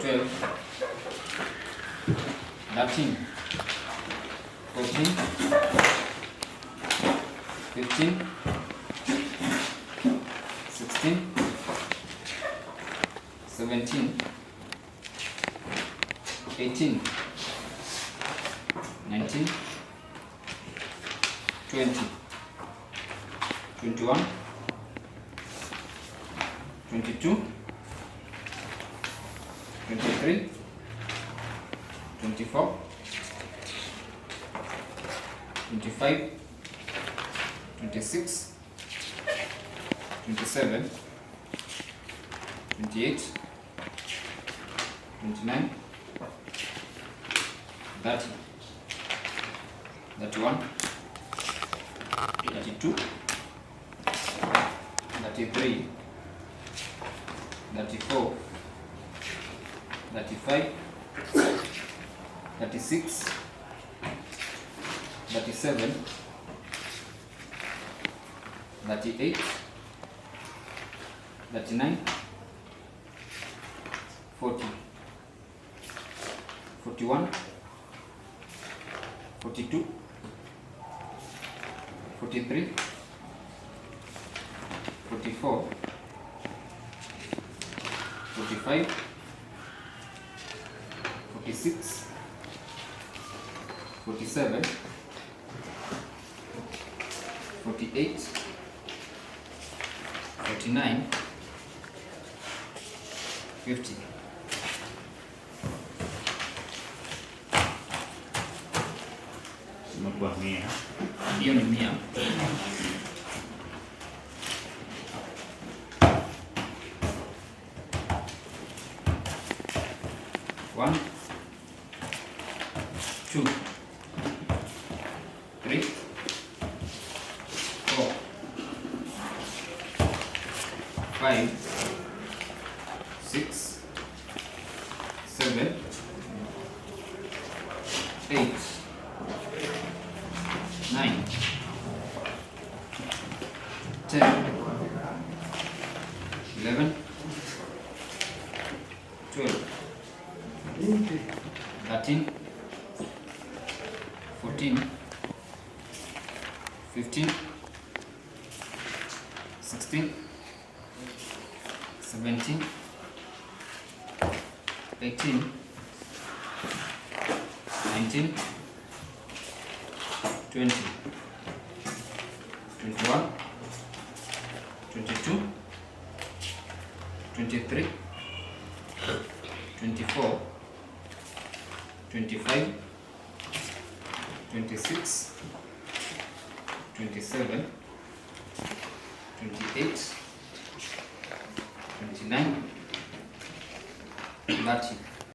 12, 13, 14, 15, 16, 17, 18, 19, 20, 21, 22, 23, 24, 25, 26, 27, 28, 29, 30, 31, 32, 33, 34, 35, 36, 37, 38, 39, 40, 41, 42, 43, 44, 45, 46, 47, 48, 49, 50. Imekuwa mia. Hiyo ni mia. One, two, three, four, five, six, seven, eight, nine, 10, 11, 12, 13, 14, 15, 16, 17, 18, 19, 20, 21, 22, 23, 24, 25, 26, 27, 28, 29, 30.